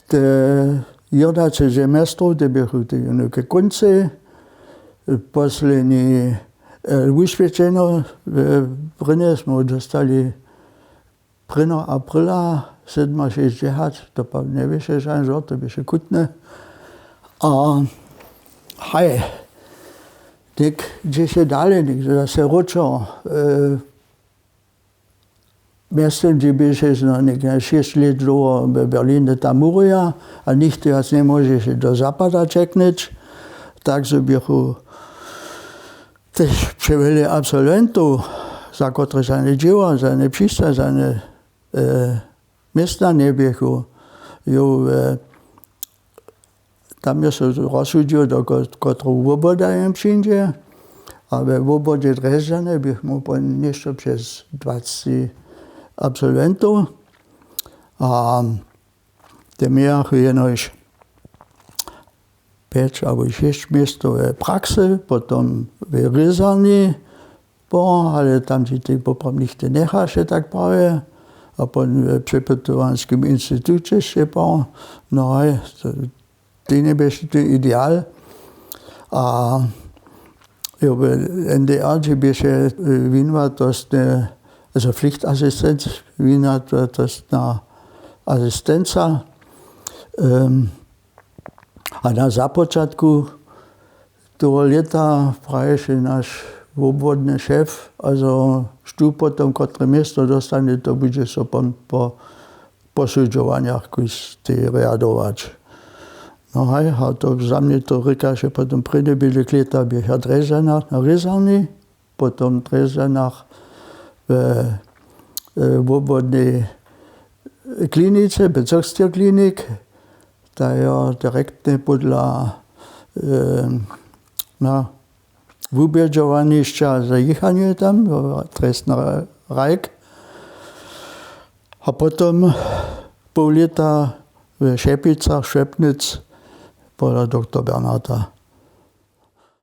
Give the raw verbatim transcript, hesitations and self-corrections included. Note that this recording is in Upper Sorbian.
Te jědnaćeže mjestrow te běchu te jónu ke kóncej. Posledni wuswědčenje w brynje smy dóstali prěnjeho apryla, sydmašěsćdźesat, to pak njeběše žan žor, to běše chutne. A haj, něk dźěše dale, něk zase wróćo. Mjeztym dźe běše zno něk šěsć lět dołho w berlinje tam muruja, a nichtó wjac njemóžeše do zapada ćeknyć. Tak zo běchu tež přewjele absolwentow, za kotrež žane dźěła, žane přišća, žane městna njeběchu. Jo, tam je so rozsudźił, do kotreho wobwoda jen přińdźe. A we wobwodźe drježdźane běch móhł pon něšto přez dwaceći absolwentow. A te mějachu jenož pjeć abo šěsć městow w praksy, potom w rězarni, po ale tam ći tej poprawom nichtó njechaše tak prawje. A pon w přepytowanskim instituće sće po no haj, tej njeběše ten ideal. A jo, w n d r dźe běše winowatostne, also pflichtasistenc, winowatostna asistenca. A na započatku toho lěta praješe naš wobwodny šef, also štó potom kotre město dóstanje, to budźe so po posudźowanjach kóždej rjadować. No haj, a to za mnje to rěkaše potom prěnje běle klěta běcha w drježdźanach na rězarni, potom w drježdźanach we wobwodnej klinice, bezirkskej klinik, ta jo direktnje podla na wubědźowanišća za jichanje tam, trestny rajk. A potom poł lěta w šepicach šepnyc, pola doktor bernarda.